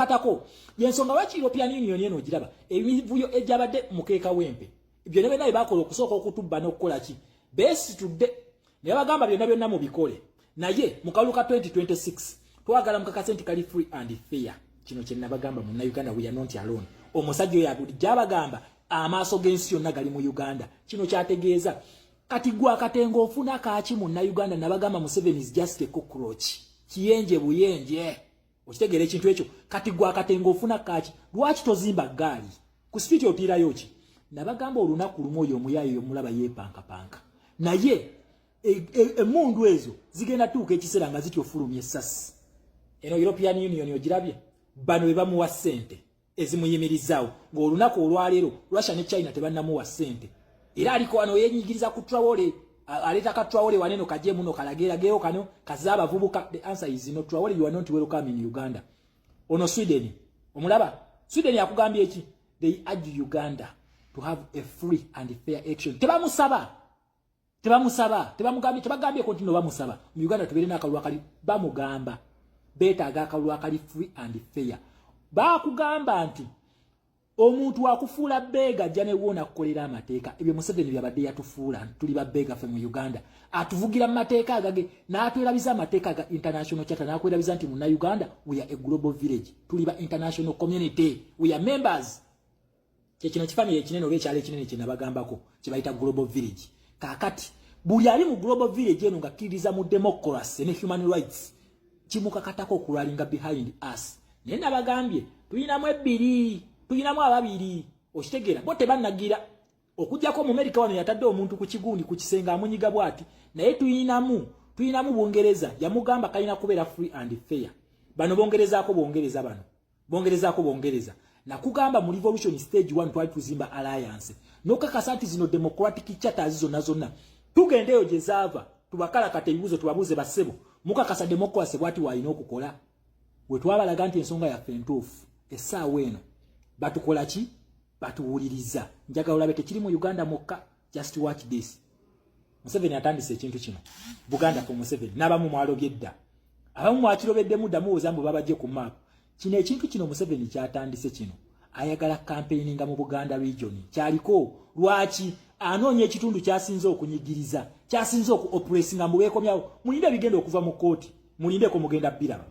Atako yensonga lwaki European Union eno ogiraba emivuyo egyabadde mukeeka wempe, byonna byonna bye bakola okusooka okutubba n'okukola ki, beesitudde naye bagamba byonna byonna mubikole, naye mu kalulu ka 2026 twagala mukakase nti kali free and fair. Kino kye nabagamba, Munnayuganda, we are not alone. Omusajja oyo bulijjo abagamba amaaso g'ensi yonna gali mu Uganda. Kino kyategeeza kati gwe akatengo ofuna kaaki, Munnayuganda? Nabagamba Museveni is just a cockroach, kiyenje buyenje. Okitegeera ekintu ekyo? Kati gwe akatengo ofuna kaaki? Lwaki tozimba ggaali ku street? Otiirayo ki? Nabagamba olunaku lumu oyo omuyaayo omulaba yeepankapanka, naye emmundu ezo zigenda tuuka ekiseera nga zitya ofulumya essasi. Eno European Union ogirabye, bano be bamuwa ssente ezimuyimirizaawo, ng'olunaku olwaleero Russia ne China tebannamuwa ssente. Era aliko wano yenyigiriza ku Traore, aleeta ka Traore waneno kaje muno kalagerageyo kano kaza abavubuka. The answer is no. Traore, you are not welcome in Uganda. Ono Sweden omulaba, Sweden yakugambye eki? They urge Uganda to have a free and fair election. Tebamusaba, tebamusaba, tebamugambye, tebagambye ko ntino bamusaba mu Uganda tubeere n'akalulu akali. Bamugamba beetaaga akalulu akali free and fair. Bakugamba nti omuntu akufuula beggar ajja newoona akukolera amateeka. Ebyo Museveni byabadde yatufuula, tuli ba beggar ffe mu Uganda. Atuvugira mu mateeka agage n'atwerabiza amateeka aga international charter, n'akwerabiza nti Munnauganda, we are a global village, tuli ba international community, we are members. Kyekino kifamire ekinene oba ekyalo ekinene kye nabagambako kye bayita global village. Kaakati buli ali mu global village eno ng'akkiririza mu democracy ne human rights, kimukakatako okurallyinga behind us. Naye nabagambye tuyinamu ebbiri, tuyinamu ababiri. Okitegeera? Bo tebannagira okugjako mu Amerika wano yatadde omuntu ku kigundi ku kisenge amunyiga bw'ati. Naye tuyinamu Bungereza, yamugamba kalina kubeera free and fair. Bano bongerezaako bongereza, bano bongerezaako bongereza. Nakugamba mu revolution stage 1 twali tuzimba alliance nokakasa nti zino democratic charters zonna zonna tugendeyo gye zaava, tubakalakata ebibuuzo, tubabuuze, "Bassebo, mukakasa democracy bwati waalina okukola?" Bwe twabalaga nti ensonga yaffe entuufu, essaawa eno batukola ki? Batuwuliriza. Njagala olabe, tekiri mu Uganda mwokka. Just watch this. Museveni atandise ekintu kino, Buganda for Museveni. N'abamu mwalobye dda, abamu mwakirobeddemu dda, muwoza mbu babajje ku maapu. Kino ekintu kino Museveni kyatandise kino, ayagala campaigninga mu Buganda region. Kyaliko lwaki anoonya ekitundu kyasinze okunyigiriza, kyasinze oku oppressinga mubeekomyawo. Mulinde ebigenda okuva mu kooti, mulindeko, mugenda biraba.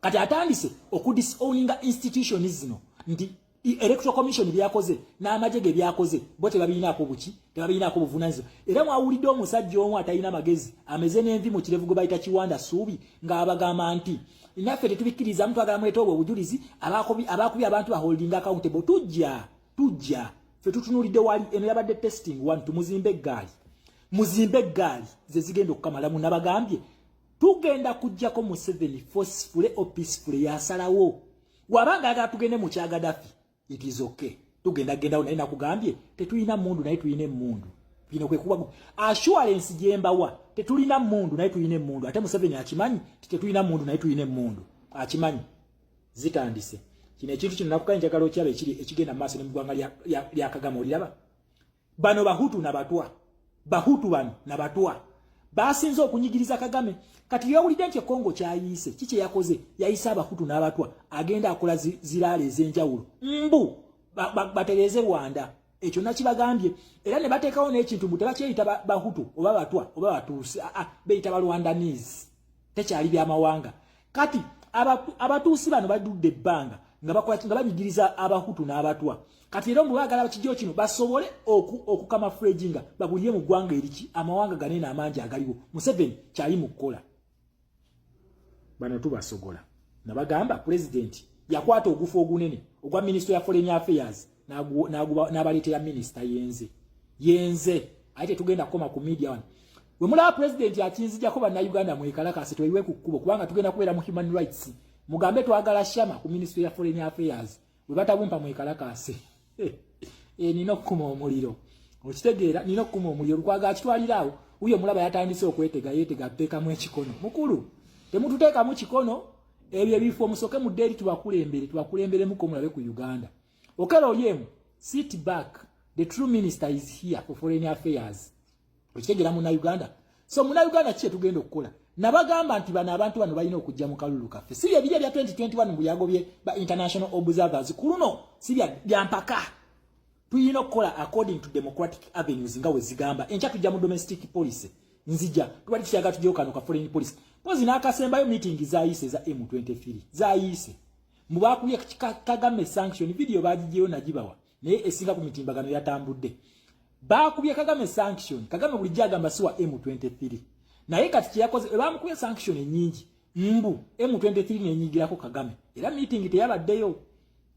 Kati atandise okudisowninga institution zino nti Electoral Commission byakoze n'amagye ge byakoze, bo tebabirinaako buki, tebabirinaako buvunanyizibwa. Era mwawulidde omusajja omu atalina magezi ameze n'envi mu kirevu gwe bayita Kiwanda Suubi ng'abagamba nti naffe tetubikkirizamu, twagala muleete obwo obujulizi, abakubye abantu baholding accountable. Tujja, tujja ffe tutunuulidde wali. Eno yabadde testing one. Tumuzimbe eggaali, muzimbe eggaali ze zigenda okukamalamu. Nabagambye tugenda kujjako Museveni forcefully or peacefully, yasalawo. Wabanga ayagala tugende mu kya Gaddafi, it is okay, tugenda gendawo. Naye nakugambye tetulina mundu, naye tulina emmundu. Bino kwe kuba assurance gyembawa, tetulina mundu naye tulina emmundu. Ate Museveni akimanyi ti tetulina mundu naye tulina emmundu, akimanyi. Zitandise kino ekintu kino. Nakukaye njagala okyaba ekiri ekigenda mu maaso ne mu ggwanga lya Kagame. Oliraba bano Bahutu nabatwa, Bahutu bano nabatwa basinze okunyigiriza Kagame. Kati yawulidde nti Ekongo kyayiise kiki, yakoze yayise Abahutu n'abatwa, agenda akola ziraala ez'enjawulo mbu batereeze Rwanda. Ekyo nakibagambye. Era ne bateekawo n'ekintu mbu tebakyeyita Bahutu oba Batwa oba Batuusi, aa, beyita Balwandanese, tekyali byamawanga. Kati Abatuusi bano badudde ebbanga nga bakola nga banyigiriza Abahutu n'Abatwa. Kati era mbu baagala bakijjo kino basobole okucamouflaginga babulire mu ggwanga eriki amawanga ganene amangi agaliwo. Museveni kyali mu kukola bano tubasogola. Nabagamba pulezidenti yakwata ogufu ogunene ogwa Ministry ya Foreign Affairs n'abaleetera minisita yenze yenze. Aye tetugenda kukoma ku media wano. Bwe mulaba pulezidenti akinzijjako, Bannayuganda mwekalakase, tweyiwe ku kkubo, kubanga tugenda kubeera mu human rights. Mugambe twagala Shama ku Ministry ya Foreign Affairs. Bwe batabumpa, mwekalakase. Nina okukuma omuliro, okitegeera? Nina okukuma omuliro. Lukwaga akitwaliraawo wuyo, mulaba yatandise okwetega, yeetega tuteekamu ekikono. Mukulu, temututeekamu kikono. Ebyo ebifo musoke mudde eri tubakulembere, tubakulemberemuko mulabe ku Uganda. Okello Oryem, sit back, the true minister is here for foreign affairs. Okitegeera, Munauganda? So Munauganda, ki kyetugenda okukola? Nabagamba nti bano abantu bano balina okujja mu kalulu kaffe. Si bye biri ebya 2021 mbu yagobye ba international observers. Ku luno si bya mpaka. Tulina okukola according to democratic avenues nga we zigamba. Enkya tujja mu domestic policy. Nzija tubali tukyaga tujjeyo kano ka foreign policy. Pozi n'akasembayo, meeting zayise za M23 zayise mubakubye Kagame sanction. Video bagijeyo nagibawa, naye esinga ku mitimbagano yatambudde. Bakubye Kagame sanction. Kagame bulijjo agamba si wa M23, naye kati kyeyakoze, bamukubye sanction ennyingi mbu M23 nenyigirako Kagame, era meeting teyabaddeyo.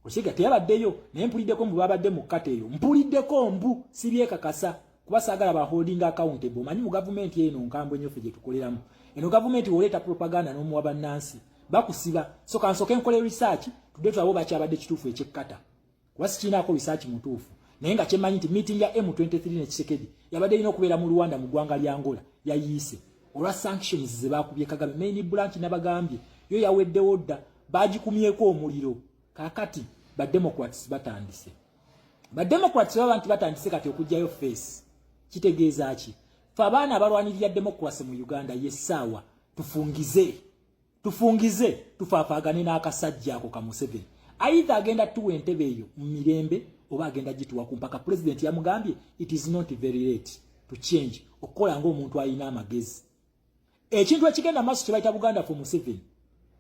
Okiga teyabaddeyo, naye mpuliddeko mbu babadde mu kkata eyo. Mpuliddeko mbu, sibyekakasa kuba saagala ba holding accountable. Omanyi mu gavumenti eno nkambwe nnyo ffe gye tukoleramu. Eno gavumenti woleeta propaganda n'omuwa bannansi, bakusiba. So kansoke nkole research, tudde tulabo bakyabadde kituufu ekyekkata, kuba sikiinaako research mutuufu. Naye nga kyemmanyi nti meeting ya M23 ne Tshisekedi yabadde erina okubeera mu Rwanda, mu ggwanga lya Angola, yayiise olwa sanctions ze baakubye Kagame. Main branch nabagambye yo yaweddewo dda, bagikumyeko omuliro. Kaakati Bademocrats batandise, Bademocrats baba nti batandise kati okuggyayo face. Kitegeeza ki? Fe abaana abalwanirira democracy mu Uganda, yessaawa tufungize, tufungize, tufaafaagane n'akasajja ako ka Museveni. Either agenda tuwa entebe eyo mu mirembe oba agenda gituwa ku mpaka. President yamugambye it is not very late to change, okukola ng'omuntu alina amagezi. Ekintu ekigenda maaso kye bayita Buganda for Museveni,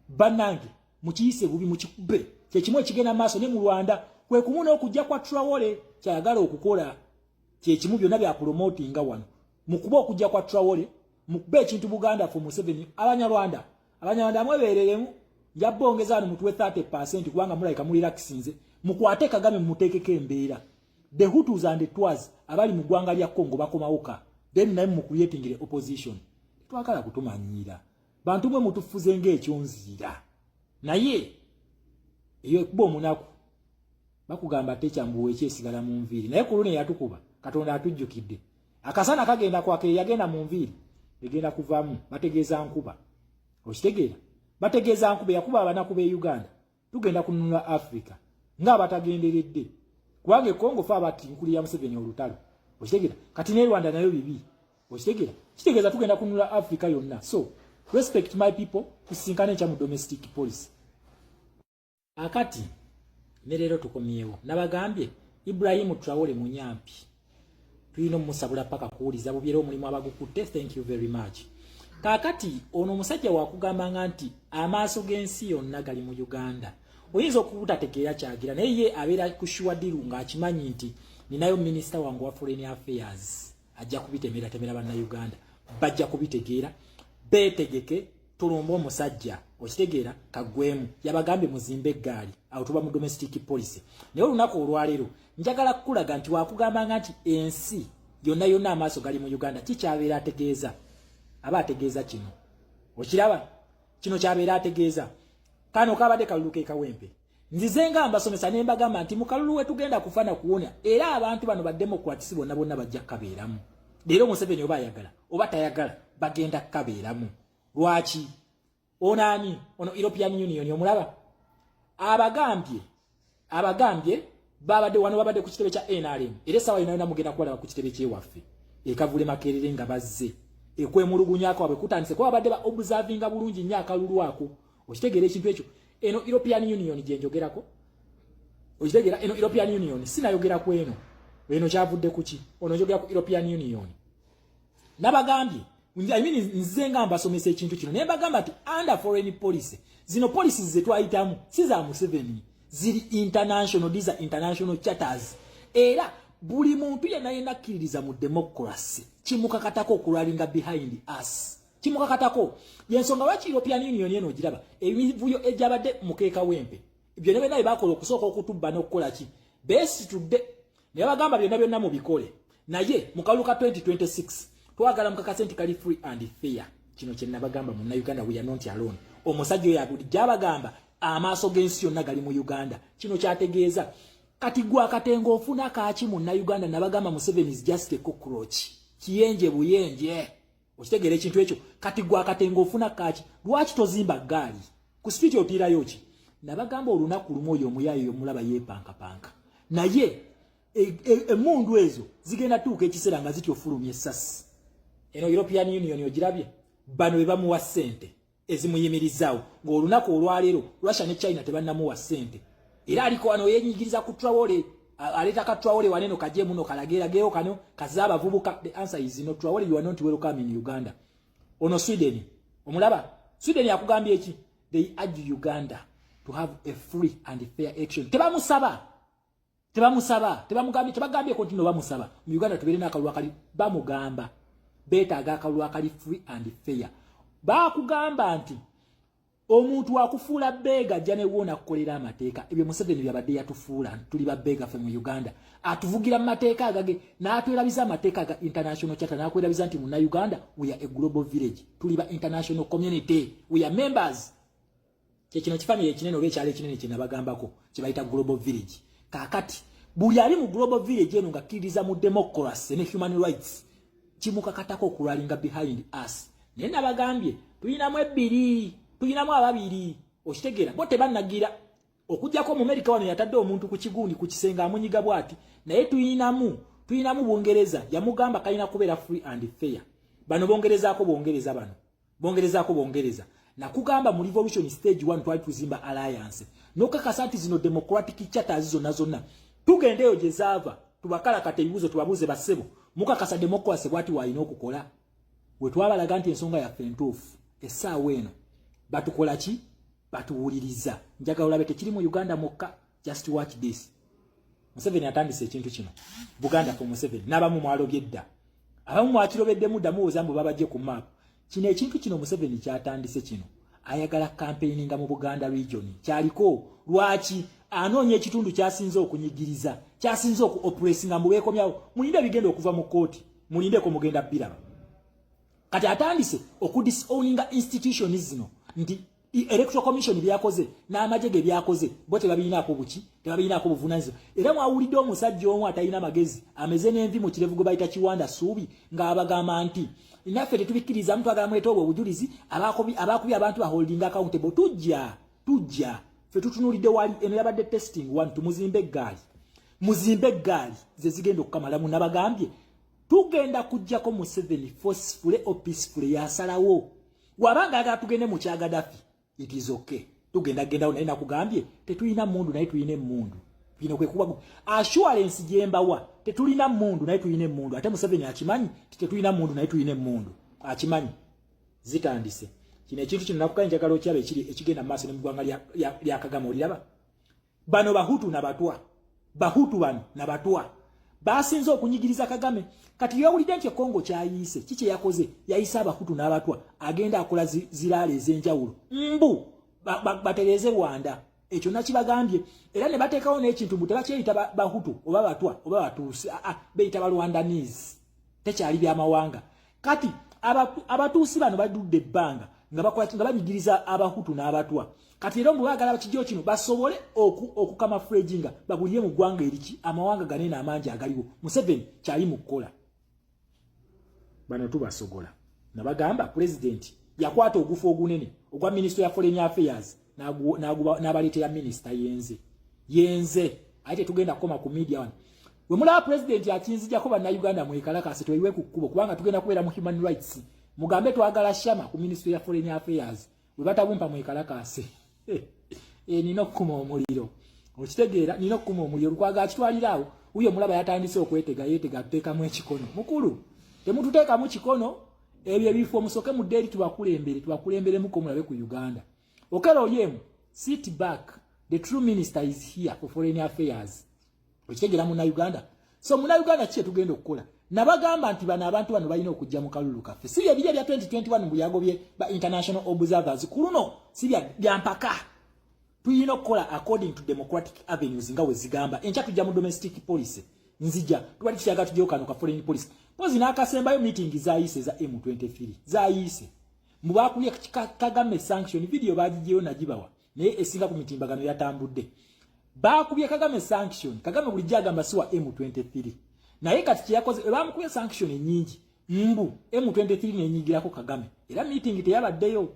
bannange, mukiyise bubi, mukikube. Kyekimu ekigenda maaso ne mu Rwanda, kwe kumu n'okujja kwa Traore kyayagala okukola kyekimu. Byonna byapromotinga wano mukuba okujja kwa Traore, mukuba ekintu Buganda for Museveni. Abanyarwanda, Abanyarwanda mwebereremu, njabongeza wano mutuwe 30% kubanga mulabika mulirakisinze. Mukwate Kagame, mumuteekeko embeera. The Hutus and the Twas abali mu ggwanga lya Congo bakomawuka, then naye mucreatingire opposition. Twagala kutumanyiira bantu mwe mutufuze ng'ekyonziira, naye eyo ekuba omunaku bakugamba tekyambuwa ekyesigala mu nviiri. Naye ku luno eyatukuba, Katonda atujjukidde. Akasana kagenda kwaka, yagenda mu nviiri egenda kuvaamu. Bategeeza nkuba, okitegeera? Bategeeza nkuba yakuba abanaku b'e Uganda. Tugenda kununula Africa ng'abatagenderedde, kubanga ekongo fe abati nkuli ya Museveni olutalo, okitegeera? Kati ne Rwanda nayo bibi, okitegeera? Kitegeeza tugenda kununula Africa yonna. So respect my people, tusinkane enkya mu domestic policy. Akati ne leero tukomyewo. Nabagambye Ibrahimu Traore munyampi, tulina omusabula paka kuwuliza bubi, era omulimu abagukutte, thank you very much. Kaakati ono omusajja wakugambanga nti amaaso g'ensi yonna gali mu Uganda, oyinza okubutategeera kyagira, naye ye abeera ku sure deal ng'akimanyi nti ninayo minisita wange wa foreign affairs ajja kubitemeratemera. Bannayuganda bajja kubitegeera, beetegeke tulumbe omusajja, okitegeera? Kaggwemu yabagambye muzimbe eggaali. Awo tuba mu domestic policy. Naye olunaku olwaleero njagala kukulaga nti wakugambanga nti ensi yonna yonna amaaso gali mu Uganda, kikyabeera ategeeza, aba ategeeza kino. Okiraba kino kyabeera ategeeza. Kano kabadde kalulu ke Kawempe. Nzize nga mbasomesa ne mbagamba nti mu kalulu we tugenda kufana kuwona, era abantu bano ba Democrats bonna bonna bajja kukabeeramu. Leero Museveni oba ayagala oba tayagala, bagenda kukabeeramu. Lwaki? Ono ani ono? European Union omulaba abagambye, abagambye babadde wano, babadde ku kitebe kya NRM, era essaawa yonna yonna mugenda kubalaba ku kitebe kyewaffe ekavule Makerere nga bazze. Ekwemulugunyako wabwe kutandise kuba babadde ba observinga bulungi nnyo akalulu ako. Okitegeera ekintu ekyo? Eno European Union gye njogerako, okitegeera? Eno European Union sinayogera ku eno, eno kyavudde kuki? Ono njogera ku European Union. Nabagambye, I mean, nze nga mbasomesa ekintu kino naye mbagamba nti under foreign policy, zino policies ze twayitamu si za Museveni, ziri international. These are international charters, era buli muntu yenna yenna akkiririza mu democracy kimukakatako okurallyinga behind us, kimukakatako. Yensonga lwaki European Union eno ogiraba emivuyo egyabadde mukeeka wempe, byonna byonna bye bakola okusooka okutubba n'okukola ki, beesitudde ne babagamba byonna byonna mubikole, naye mu kalulu ka 2026 twagala mukakase nti kali free and fair. Kino kye nabagamba, Munnayuganda, we are not alone. Omusajja oyo bulijjo abagamba amaaso g'ensi yonna gali mu Uganda. Kino kyategeeza. Kati gwe akatengo ofuna kaaki, Munnayuganda? Nabagamba Museveni is just a cockroach, kiyenje buyenje. Okitegeera ekintu ekyo? Kati gwe akatengo ofuna kaaki? Lwaki tozimba ggaali ku street? Otiirayo ki? Nabagamba olunaku lumu oyo omuyaayo omulaba yeepankapanka, naye emmundu ezo zigenda tuuka ekiseera nga zitya ofulumya essasi. Eno European Union ogirabye? Bano be bamuwa ssente ezimuyimirizaawo, ng'olunaku olwaleero Russia ne China tebannamuwa ssente. Era aliko wano yenyigiriza ku Traore, aleeta ka Traore waneno kaje muno kalagerageyo kano kaza abavubuka. The answer is no, Traore, you are not welcome in Uganda. Ono Sweden omulaba, Sweden yakugambye eki? They urge Uganda to have a free and fair election. Tebamusaba, tebamusaba, tebamugambye, tebagambye ko nti no bamusaba mu Uganda tubeere n'akalulu akali. Bamugamba beetaaga akalulu akali free and fair. Bakugamba nti omuntu akufuula beggar ajja newoona kukolera amateeka. Ebyo Museveni byabadde yatufuula, tuli ba beggar ffe mu Uganda. Atuvugira mu mateeka agage n'atwerabiza amateeka aga international charter, n'akwerabiza nti munnauganda, we are a global village, tuli ba international community, we are members. Kyekino kifamire ekinene oba ekyalo ekinene kyenabagambako kyebayita global village. Kaakati buli ali mu global village eno ng'akkiririza mu democracy ne human rights, kimukakatako okurallyinga behind us. Naye nabagambye tuyinamu ebbiri, tuyinamu ababiri, okitegeera? Bo tebannagira okugjako mu Amerika wano yatadde omuntu ku kigundi ku kisenge amunyiga bw'ati. Naye tuyinamu Bungereza, yamugamba kalina kubeera free and fair. Bano bongerezaako bongereza, bano bongerezaako bongereza. Nakugamba mu revolution stage 1 twali tuzimba alliance nokakasa nti zino democratic charters zonna zonna tugendeyo gye zaava, tubakalakata ebibuuzo, tubabuuze, "Bassebo, mukakasa democracy bwati waalina okukola?" We twabalaga nti ensonga yaffe entuufu, essaawa eno batukola ki? Batuwuliriza. Njagala olabe, tekiri mu Uganda mwokka. Just watch this. Museveni atandise ekintu kino, Buganda for Museveni. N'abamu mwalobye dda, abamu mwakirobeddemu dda, muwoza mbu babajje ku maapu. Kino ekintu kino Museveni kyatandise kino, ayagala campaigninga mu Buganda region. Kyaliko lwaki anoonya ekitundu kyasinze okunyigiriza, kyasinze oku oppressinga mbu beekomyawo. Mulinde ebigenda okuva mu kooti, mulindeko, mugenda biraba. Kati atandise okudisowninga institutions zino nti Electoral Commission byakoze n'amagye ge byakoze, bo tebabirinaako buki, tebabirinaako buvunanyizibwa. Era mwawulidde omusajja omu atalina magezi, ameze n'envi mu kirevu, gwe bayita Kiwanda Suubi, ng'abagamba nti naffe tetubikkirizamu, twagala muleete obwo obujulizi, abakubye abantu ba holding accountable. Tujja ffe tutunuulidde wali. Eno yabadde testing one. Tumuzimbe eggaali, muzimbe eggaali ze zigenda okukamalamu. Nabagambye tugenda kujjako Museveni forcefully or peacefully, yasalawo. Wabanga ayagala tugende mu kya Gaddafi, it is okay, tugenda gendawo. Naye nakugambye tetulina mundu, naye tulina emmundu. Bino kwe kuba assurance gyembawa, tetulina mundu naye tulina emmundu. Ate Museveni akimanyi ti tetulina mundu naye tulina emmundu, akimanyi. Zitandise kino ekintu kino. Nakugaye njagala okyaba ekiri ekigenda mu maaso ne mu ggwanga lya Kagame. Oliraba bano Bahutu nabatwa, Bahutu bano nabatwa basinze okunyigiriza Kagame. Kati yawulidde nti Ekongo kyayiise kiki, yakoze yayise Abahutu n'abatwa, agenda akola ziraala ez'enjawulo mbu batereeze Rwanda. Ekyo nakibagambye era ne bateekawo n'ekintu mbu tebakyeyita Bahutu oba Batwa oba Batuusi, aa, beyita Balwandanese, tekyali byamawanga. Kati Abatuusi bano badudde ebbanga nga bakola nga banyigiriza Abahutu n'Abatwa. Kati era omubaagala bakijjo kino basobole okucamouflaginga babulire mu ggwanga eriki amawanga ganene amangi agaliwo. Museveni kyali mu kukola bano tubasogola. Nabagamba pulezidenti yakwata ogufu ogunene ogwa Ministry ya Foreign Affairs n'abaleetera minisita yenze yenze. Ate tetugenda kukoma ku media wano. We mulaba pulezidenti akinzijako, Bannayuganda mwekalakasi, tweyiwe ku kkubo, kubanga tugenda kubeera mu human rights. Mugambe twagala Shama ku Ministry ya Foreign Affairs. We batabumpa, mwekalakasi. Nina okukuma omuliro, okitegeera? Nina okukuma omuliro. Lukwaga akitwaliraawo wuyo, mulaba yatandise okwetega yeetega, atuteekamu ekikono. Mukulu, temututeekamu kikono. Ebyo ebifo musoke mudde eri tubakulembere, tubakulemberemuko mulabe ku Uganda. Okello Oryem, sit back, the true minister is here for foreign affairs. Okitegeera Munnauganda? So Munnauganda, ki kyetugenda okukola? Nabagamba nti bano abantu bano balina okujja mu kalulu kaffe, si byebiri ebya 2021 mbu yagobye ba international observers. Ku luno si byampaka, tulina okukola according to democratic avenues nga we zigamba. Enkya tujja mu domestic policy, nzija tubali tukyaga tujjeyo kano ka foreign policy pozi n'akasembayo. Meeting zayise za M23 zayise mubakubye Kagame sanction, video bagigyeyo nagibawa, naye esinga ku mitimbagano yatambudde. Bakubye Kagame sanction. Kagame bulijjo agamba si wa M23, naye kati kyeyakoze, bamukubye sanction nyingi mbu M23 nenyigirako Kagame. Era meeting teyabaddeyo,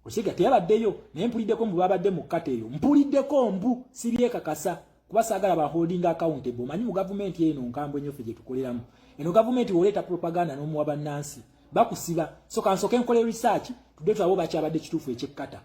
okiga? Teyabaddeyo, naye mpuliddeko mbu babadde mu kkata eyo. Mpuliddeko mbu, sibyekakasa kuba saagala ba holding accountable. Manyi mu gavumenti eno nkambwe nnyo ffe gye tukoleramu. Eno gavumenti woleeta propaganda n'omuwa bannansi. Bakusiba. So kansoke nkole research, tudde tulabo bakyabadde kituufu ekyekkata,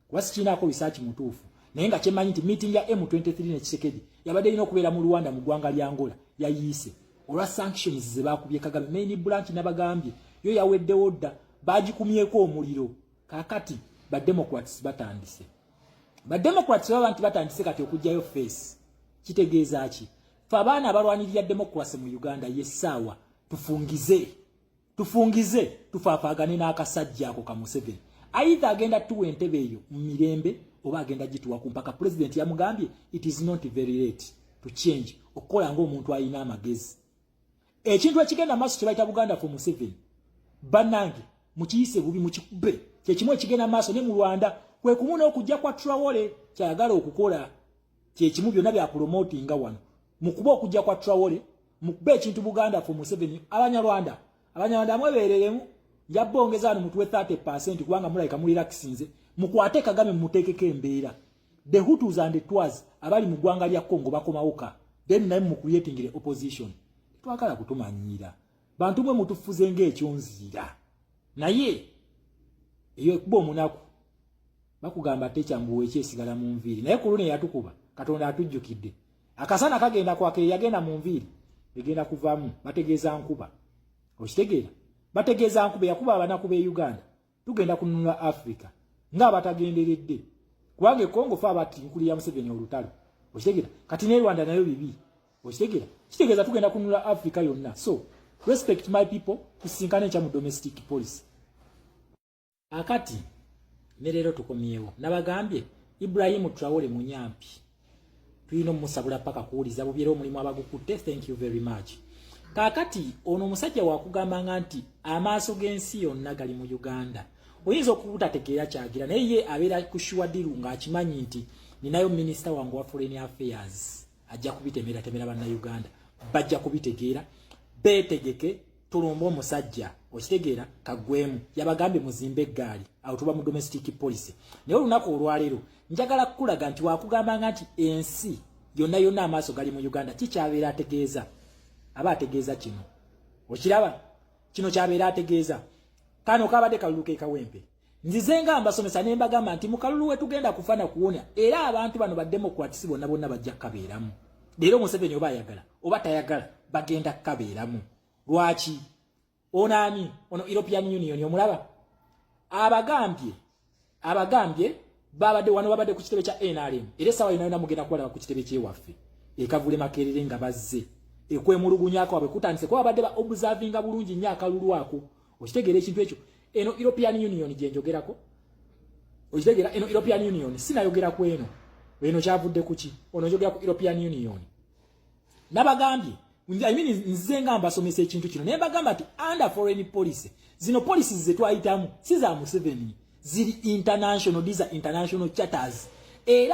kuba sikiinaako research mutuufu. Naye nga kyemmanyi nti meeting ya M23 ne Tshisekedi yabadde erina okubeera mu Rwanda, mu ggwanga lya Angola, yayiise olwa sanctions ze baakubye Kagame. Main branch nabagambye yo yaweddewo dda, bagikumyeko omuliro. Kaakati Bademocrats batandise, Bademocrats baba nti batandise kati okugjayo face. Kitegeeza ki? Fe abaana abalwanirira democracy mu Uganda, yessaawa tufungize, tufungize, tufaafaagane n'akasajja ako ka Museveni. Either agenda tuwa entebe eyo mu mirembe oba agenda gituwa ku mpaka. President yamugambye it is not very late to change, okukola ng'omuntu alina amagezi. Ekintu ekigenda maaso kye bayita Buganda for Museveni, bannange, mukiyise bubi, mukikube. Kyekimu ekigenda maaso ne mu Rwanda, kwe kumu n'okujja kwa Traore kyayagala okukola kyekimu. Byonna byapromotinga wano mukuba okujja kwa Traore, mukuba ekintu Buganda for Museveni. Abanyarwanda, Abanyarwanda mwebereremu, njabongeza wano mutuwe 30, kubanga mulabika mulirakisinze. Mukwate Kagame, mumuteekeko embeera. The Hutus and the Twas abali mu ggwanga lya Congo bakomawuka, then naye mucreatingire opposition. Twagala kutumanyiira bantu mwe mutufuze ng'ekyonziira, naye eyo ekuba omunaku bakugamba tekyambuwa ekyesigala mu nviiri. Naye ku luno eyatukuba, Katonda atujjukidde. Akasana kagenda kwaka, eyagenda mu nviiri egenda kuvaamu. Bategeeza nkuba, okitegeera? Bategeeza nkuba yakuba abanaku b'e Uganda. Tugenda kununula Africa ng'abatagenderedde, kubanga ekongo fe abati nkulira Museveni olutalo, okitegeera? Kati ne Rwanda nayo bibi, okitegeera? Kitegeeza tugenda kununula Africa yonna. So respect my people, tusinkane enkya mu domestic policy. Akati ne leero tukomyewo. Nabagambye Ibrahimu Traore munyampi, tulina omusabula paka kuwuliza bubi, era omulimu abagukutte, thank you very much. Kaakati ono omusajja wakugambanga nti amaaso g'ensi yonna gali mu Uganda, oyinza okubutategeera kyagira, naye ye abeera ku sure deal ng'akimanyi nti ninayo minisita wange wa foreign affairs ajja kubitemeratemera. Bannayuganda bajja kubitegeera, beetegeke tulumbe omusajja, okitegeera? Kaggwemu yabagambye muzimbe eggaali. Awo tuba mu domestic policy. Naye olunaku olwaleero njagala kukulaga nti wakugambanga nti ensi yonna yonna amaaso gali mu Uganda, kikyabeera ategeeza, aba ategeeza kino. Okiraba kino kyabeera ategeeza, kano kabadde kalulu ke Kawempe. Nzize nga mbasomesa ne mbagamba nti mu kalulu we tugenda kufa na kuwonya, era abantu bano ba Democrats bonna bonna bajja kukabeeramu. Leero Museveni oba ayagala oba tayagala, bagenda kukabeeramu. Lwaki? Ono ani ono? European Union omulaba abagambye babadde wano, babadde ku kitebe kya NRM, era essaawa yonna yonna mugenda kubalaba ku kitebe kyewaffe ekavule Makerere nga bazze ekwemulugunyako wabwe kutandise, kuba babadde ba observinga bulungi nnyo akalulu ako. Okitegeera ekintu ekyo? Eno European Union gye njogerako, okitegeera? Eno European Union sinayogera ku eno, eno kyavudde kuki? Ono njogera ku European Union. Nabagambye, I mean, nze nga mbasomesa ekintu kino naye mbagamba nti under foreign policy, zino policies ze twayitamu si za Museveni, ziri international. These are international charters. Era